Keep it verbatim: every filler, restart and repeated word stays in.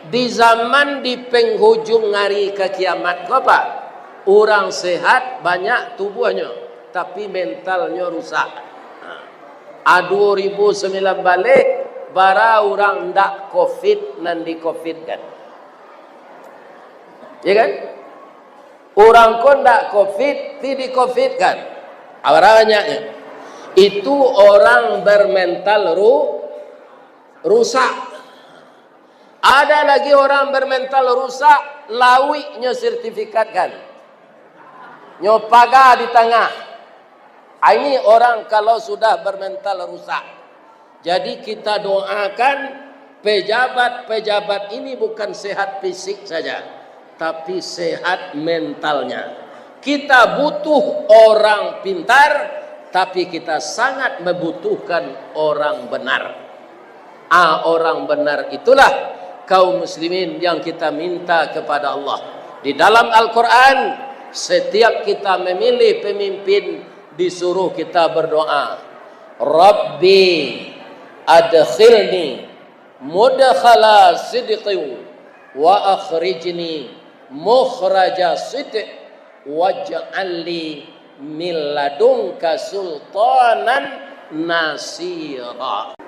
Di zaman di penghujung hari ka kiamat ko, Pak, urang sehat banyak tubuahnyo, tapi mentalnyo rusak. A, duo ribu sambilan baleh, bara urang ndak covid nan di-covidkan. Ya kan? Urang ko ndak covid, ti di-covidkan. A, bara banyaknyo. Itu orang bermental ru-, rusak. Ada lagi orang bermental rusak, lauik nyo sertifikatkan. Nyo paga di tangah. Ini orang kalau sudah bermental rusak. Jadi kita doakan pejabat-pejabat ini bukan sehat fisik saja, tapi sehat mentalnya. Kita butuh orang pintar, tapi kita sangat membutuhkan orang benar. A, orang benar itulah, kaum muslimin, yang kita minta kepada Allah. Di dalam Al-Quran, setiap kita memilih pemimpin, disuruh kita berdoa, "Rabbi adkhilni mudkhala sidqin wa akhrijni mukhraja sidq waj'al li min ladunka sultanan nasira."